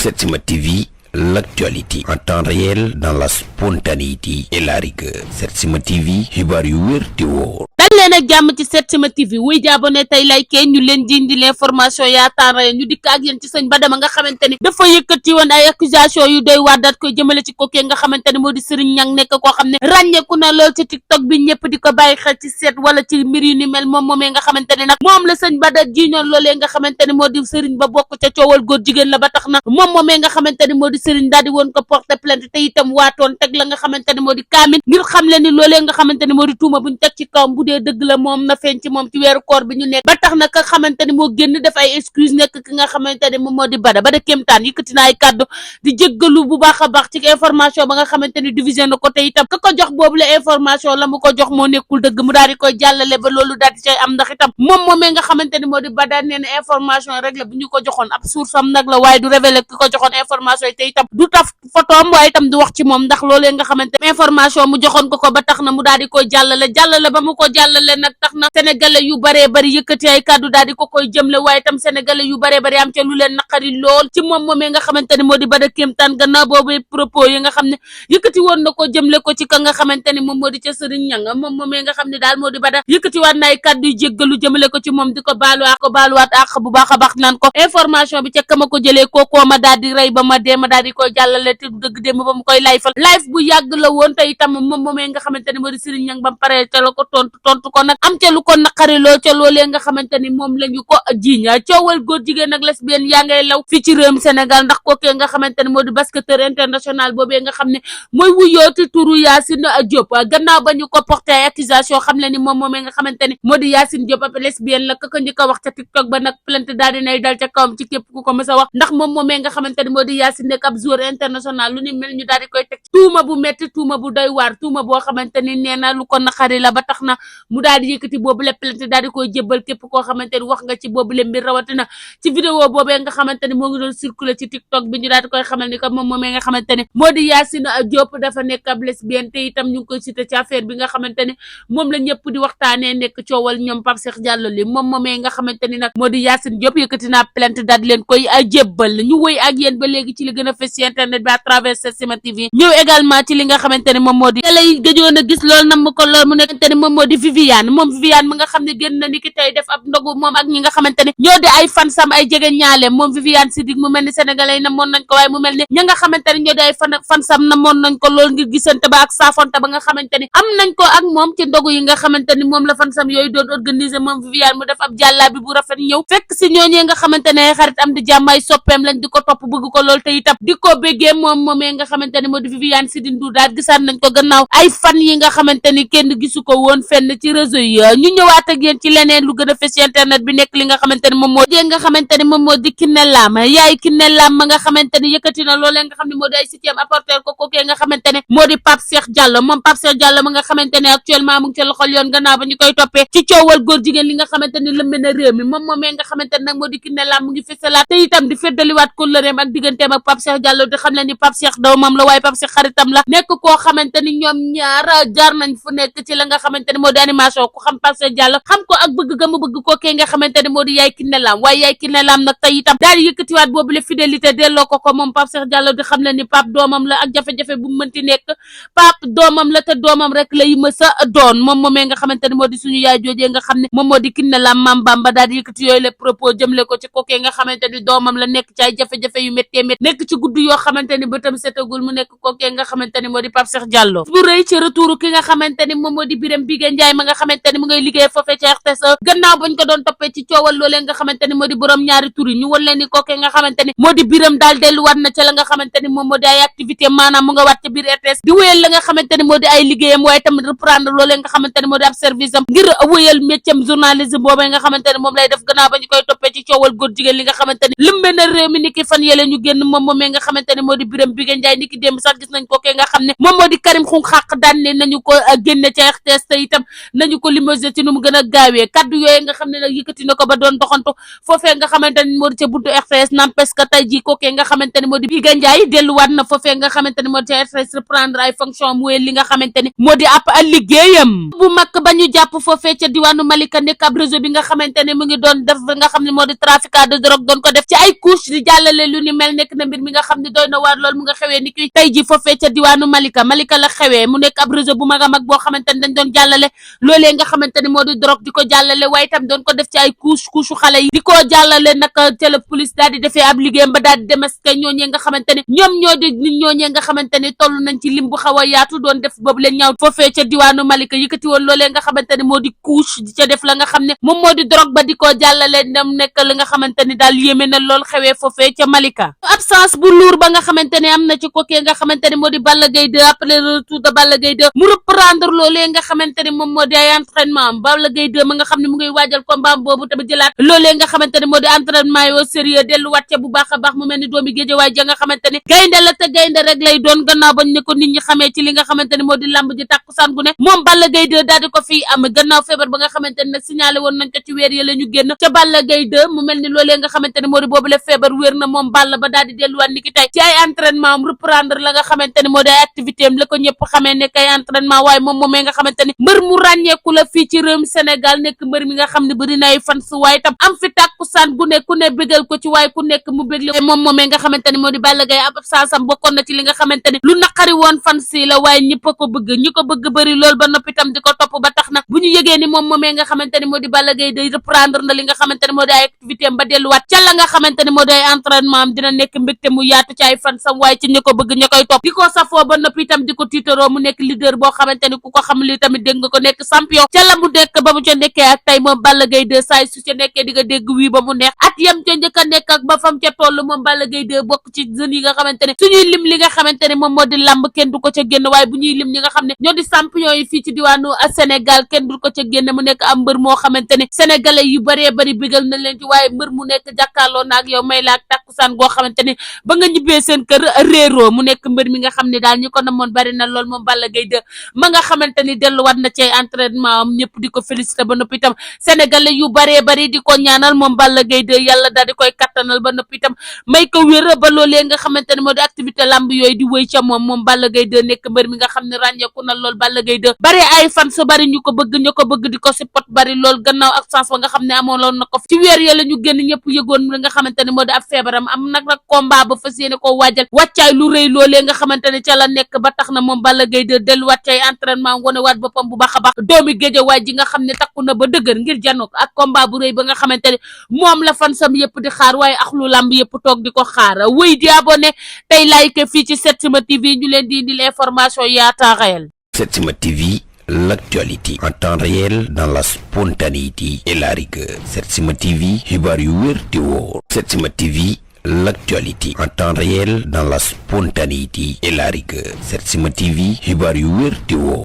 Setsima TV, l'actualité en temps réel dans la spontanéité et la rigueur. Setsima TV, xibaar yu wér te wóor. dal leen ak jàmm ci Setsima TV wuy jaabone tey like ñu leen di indi l'information yaa temps réel ñu dikk ak yéen ci sëñ Bada nga xamante ni dafa yëkkati woon ay accusation yu doy waar daat koy jëmale ci kookee nga xamante ni moo di Serigne Niang nekk koo xam ne ràññeeku na lool ci TikTok bi ñëpp di ko bàyyi xel ci seet wala ci mbir yu ni mel moom moomee nga xamante ni nag moom la sëñ Bada jiiñoon loolee nga xamante ni moo di Serigne ba bokk ca coowal góor jigéen la ba tax na moom moomee nga xamante ni moo di Serigne daal di woon ko porter plainte te itam waatoon teg la nga xamante ni moo di kaamil ngir xam le ni loolee nga xamante ni moo di tuuma buñ teg ci kawam bu dee dëgg la moom na feeñ ci moom ci weeru koor bi ñu nekk ba tax na ka xamante ni moo génn def ay excuse nekk ki nga xamante ni moom moo di Bada kéemtaan yëkkati na ay kàddu di jéggalu bu baax a baax ci information ba nga xamante ni division na ko te itam ka ko jox boobu la information la mu ko jox moo nekkul dëgg mu daal di koy jàllale ba loolu daal di cay am ndax itam moom moomee nga xamante ni moo di Bada nee na information rek la bu ñu ko joxoon ab source am nag la waaye du révéler ki ko joxoon information yi te itam du taf photoom waaye itam du wax ci moom ndax loolee nga xamante information mu joxoon ko ba tax na mu daal di koy jàllale ba mu ko jàllale nag tax na sénégalais yu baree bari yëkkati ay kàddu daal di ko koy jëmle waaye itam sénégalais yu baree bari am ca lu leen naqari lool ci moom moomee nga xamante ni moo di Bada kéemtaan gannaaw boobu propos yi nga xam ne yëkkati woon na ko jëmle ko ci ka nga xamante ni moom moo di ca Serigne Niang moom moomee nga xam ne daal moo di Bada yëkkati waat na ay kàddu yu jéggalu jëmale ko ci moom di ko baaluwaat ak bu baax a baax naan ko information bi ca ka ma ko jëlee kookoo ma daal di rey ba ma dee ma daal di koy jàllale te du dëgg démb ba mu koy live bu yàgg la woon te itam moom moomee nga xamante ni moo di Serigne Niang ba mu paree ca la ko tontu ko nag am ca lu ko naqari lool ca loolee nga xamante ni moom la ñu ko jiiñ coowal góor jigéen ak lesbienne yaa ngay law fii ci réewum Sénégal ndax kookee nga xamante ni moo di basketteur international boobee nga xam ne mooy wuyooti turu Yacine Diop gannaaw ba ñu ko porté ay accusation xam le ni moom moomee nga xamante ni moo di Yacine Diop ab lesbienne la ka njëkk a wax ca TikTok ba nag plainte daal dinay dal ca kawam ci képp ku ko mës a wax ndax moom moomee nga xamante ni moo di Yacine nekk ab joueur international lu ni mel ñu daal di koy teg tuuma bu metti tuuma bu doy waar tuuma boo xamante ni nee na lu ko naqari la ba tax na mu daal di yëkkati boobu le plainte daal di koy jébbal képp koo xamante ni wax nga ci boobu le mbir rawatina ci vidéo boobee nga xamante ni moo ngi doon circuler ci TikTok bi ñu daal di koy xamal ni que moom moomee nga xamante ni moo di Yacine Diop dafa nekk ab lesbienne te itam ñu ngi koy cité ci affaire bi nga xamante ni moom la ñëpp di waxtaanee nekk coowal ñoom Pape Cheikh Diallo li moom moomee nga xamante ni nag moo di Yacine Diop yëkkati naa plainte daal di leen koy jébbal ñu wëy ak yéen ba léegi ci li gën a fës ci internet bi à travers Setsima TV ñëw également ci li nga xamante ni moom moo di lay gëjoon a gis loolu nam ko lool mu nekk ni moom moo di Viviane moom mi nga xam ne génn na ni ki tey def ab ndogu moom ak ñi nga xamante ni ñoo di ay fansam ay jege ñaale moom Viviane Sidiq mu mel ni sénégalais yi namoon nañ ko waaye mu mel ni ña nga xamante ni ñoo di ay fansam namoon nañ ko lool ngir gisante ba ak saafonte ba nga xamante ni am nañ ko ak moom ci ndogu yi nga xamante ni moom la fansam yooyu doon organiser moom Viviane mu def ab jàllaabi bu rafet ñëw fekk si ñooñee nga xamante ne ay xarit am di jàmm ay soppeem lañ di ko topp bëgg ko lool te itam di ko béggee moom moomee nga xamante ni moo di Viviane Sidiq Ndour daal gisaat nañ ko gannaaw ay fan yi nga xamante ni kenn gisu ko woon fenn ci réseau yi ñu ñëwaat ak yéen ci leneen lu gën a fës ci internet bi nekk li nga xamante ni moom moo di nga xamante ni moom moo di Kiné Lam yaay Kiné Lam ma nga xamante ni yëkkati na loolee nga xam ne moo di ay septième apporter ko kookee nga xamante ne moo di Pape Cheikh Diallo moom Pape Cheikh Diallo ma nga xamante ne actuellement mu ngi ca loxol yoon gannaaw ba ñu koy toppee ci coowal góor jigéen li nga xamante ni lëmbe na réew mi moom moomee nga xamante ni nag moo di Kiné Lam mu ngi fësalaat te itam di feddaliwaat kóllëreem ak digganteem ak Pape Cheikh Diallo di xam le ni Pape Cheikh doomam la waaye Pape Cheikh xaritam la nekk koo xamante ni ñoom ñaar jaar nañ fu nekk ci la nga xamante ni moo di animation ku xam Pape Cheikh Diallo xam ko ak bëgg ga mu bëgg ko kee nga xamante ni moo di yaay Kiné Lam waaye yaay Kiné Lam nag tey itam daal di yëkkatiwaat boobu le fidélité delloo ko moom Pape Cheikh Diallo di xam le ni Pape doomam la ak jafe-jafe bu mu mënti nekk Pape doomam la te doomam rek lay mës a doon moom moomee nga xamante ni moo di suñu yaay joojee nga xam ne moom moo di Kiné Lam Mam Bamba daal di yëkkati yooyu le propos jëmle ko ci kookee nga xamante ni doomam la nekk ci ay jafe-jafe yu méttee métti nekk ci gudd yoo xamante ni bëtam setagul mu nekk kookee nga xamante ni moo di Pape Cheikh Diallo bu rëy ci retour ki nga xamante ni moom moo di Birame Bigué Ndiaye ma nga xamante ni mu ngay liggéey foofee ci RTS gannaaw bañ ko doon toppee ci coowal loolee nga xamante ni moo di borom ñaari tur yi ñu won leen ni kookee nga xamante ni moo di Birame daal delluwaat na ca la nga xamante ni moom moo di ay activité maanaam mu nga waat ca biir RTS di wéyal la nga xamante ni moo di ay liggéeyam waaye tamit reprendre loolee nga xamante ni moo di ab service am ngir wéyal métier journalisme boobee nga xamante ni moom lay def gannaaw ba ñu koy toppee ci coowal góor jigéen li nga xamante ni lëmbe na réew mi ni ki fan yële ñu génn moom moomee nga xamante ni moo di Birame Bigué Ndiaye niki démb sax gis nañ kookee nga xam ne moom moo di Karim Xrum Xax daan ne nañu ko génne ca RTS te itam nañu ko limogé ci nu mu gën a gaawee kaddu yooyu nga xam ne nag yëkkati na ko ba doon doxantu foofee nga xamante ni moo di ca buntu RTS n'empêche que tey jii kookee nga xamante ni moo di Bigué Ndiaye delluwaat na foofee nga xamante ni moo di ca RTS reprendre ay fonction mu li nga xamante ni moo di ab liggéeyam bu mag ba ñu jàpp foofee ca diwaanu Malika nekk ab réseau bi nga xamante ne mu ngi doon def nga xam ne moo di trafiquant de drogue doon ko def ci ay couche di jàllale lu ni mel nekk na mbir mi nga xam ne doy na waar lool mu nga xewee ni ki tey ji foofee ca diwaanu Malika la xewee mu nekk ab réseau bu mag a mag boo xamante ne dañ doon jàllale loolee nga xamante ne moo di drogue di ko jàllale waaye itam doon ko def ci ay couche xale yi di ko jàllale nag ca la police daal di defee ab liggéeyam ba daal di démasqué ñooñee nga xamante ne ñoom ñoo di nit ñooñee nga xamante ne toll nañ ci lim bu xaw a yaatu doon def boobu leen ñaaw foofee ca diwaanu Malika yëkkati woon loolee nga xamante ne moo di couche di ca def la nga xam ne moom moo di drogue ba di ko jàllale ndam nekk li nga xamante ni daal yéeme na lool xewee foofee ca Malika absence bu lourd ba nga xamante ne am na ci kookee nga xamante ne moo di Balla Gaye 2 après le retour de Balla Gaye 2 mu reprendre loolee nga xamante ne moom moo di ay entraînement Balla Gaye 2 ma nga xam ne mu ngay waajal combat boobu tamit jëlaat loolee nga xamante ne moo di entraînement yoo sérieux delluwaat ca bu baax a baax mu mel ni doomi Géejawaay ja nga xamante ne gaynde la te gaynde rek lay doon gannaaw bañ ne ko nit ñi xamee ci li nga xamante ne moo di lamb ji tàkkusaan gu ne moom Balla Gaye 2 daal di ko fii am gannaaw feebar ba nga xamante ne nag signalé woon nañ ko ci weer yi la ñu génn ca Balla Gaye 2 mu mel ni loolee nga xamante ne moo di boobu la feebar wér na moom Balla ba daal di delluwaat ni ki tey ci ay entraînement am reprendre la nga xamante ne moo di ay activité am la ko ñëpp xamee nekk ay entraînement waaye moom moomee nga xamante ne mbër mu ràññeeku la fii ci réewum Sénégal nekk mbër mi nga xam ne bëri na ay fans waaye tam am fi tàkkusaan gu ne ku ne bégal ko ci waaye ku nekk mu bégle moom moomee nga xamante ne moo di Balla Gaye ab saasam bokkoon na ci li nga xamante ne lu naqari woon fans yi la waaye ñëpp a ko bëgg ñi ko bëgg bëri lool ba noppi tam di ko topp ba tax na bu ñu yëgee ni moom moomee nga xamante ne moo di Balla Gaye day reprendre na li nga xamante ne moo di ay activité am ba delluwaat ca la nga xamante ne moo di ay entraînement am dina nekk mbégte mu yaatu ci ay fansam waaye ci ñi ko bëgg ña koy topp di ko safoo ba noppi itam di ko tiitaroo mu nekk leader boo xamante ne ku ko xam li tamit dégg nga ko nekk champion ca la mu nekk ba mu ca nekkee ak tey moom Balla Gaye 2 saay su ca nekkee di nga dégg wii ba mu neex at yam ca njëkk a nekk ak ba fam ca toll moom Balla Gaye 2 bokk ci jeunes yi nga xamante ne suñuy lim li nga xamante ne moom moo di lamb kenn du ko ca génn waaye bu ñuy lim ñi nga xam ne ñoo di champion yi fii ci diwaanu Sénégal kenn du ko ca génn mu nekk am mbër moo xamante ne sénégalais yu bëree bëri bigal na leen ci waaye mbër mu nekk jàkkaarloo naak yow may laak takkusaan goo xamante ne ba nga ñibbee seen kër réeroo mu nekk mbër mi nga xam ne daal ñi ko namoon bari na lool moom Balla Gaye 2 ma nga xamante ni delluwaat na ci entraînement am ñëpp di ko félicité ba noppi itam sénégalais yu baree bari di ko ñaanal moom Balla Gaye 2 yàlla daal di koy kattanal ba noppi itam may ko wér ba loolee nga xamante ne moo di activité lamb yooyu di wéy ca moom Balla Gaye 2 nekk mbër mi nga xam ne ràññeeku na lool Balla Gaye 2 bari ay fan su bari ñu ko bëgg di ko support bari lool gannaaw ak chance ba nga xam ne amoon loon na ko ci weer ya la ñu génn ñëpp yëgoon li nga xamante ne moo di ab feebaram am nag combat ba fas yéene koo waajal wàccaay lu rëy loolee nga xamante ne ca la nekk ba tax na moom Balla Gaye 2 delluwaat ci ay entraînement wane waat boppam bu baax a baax doomi Géejawaay ji nga xam ne takku na ba dëgër ngir janook ak combat bu rëy ba nga xamante ne moom la fan sam yëpp di xaar waaye ak lu lamb yëpp toog di ko xaar wéy di abonné tey like fii ci Setsima TV ñu leen di indil information yaa temps réel. Setsima TV, l'actualité en temps réel dans la spontanéité et la rigueur. Setsima TV, xibaar yu wér te wóor. Setsima TV, l'actualité en temps réel dans la spontanéité et la rigueur. Setsima TV, xibaar yu wér te wóor.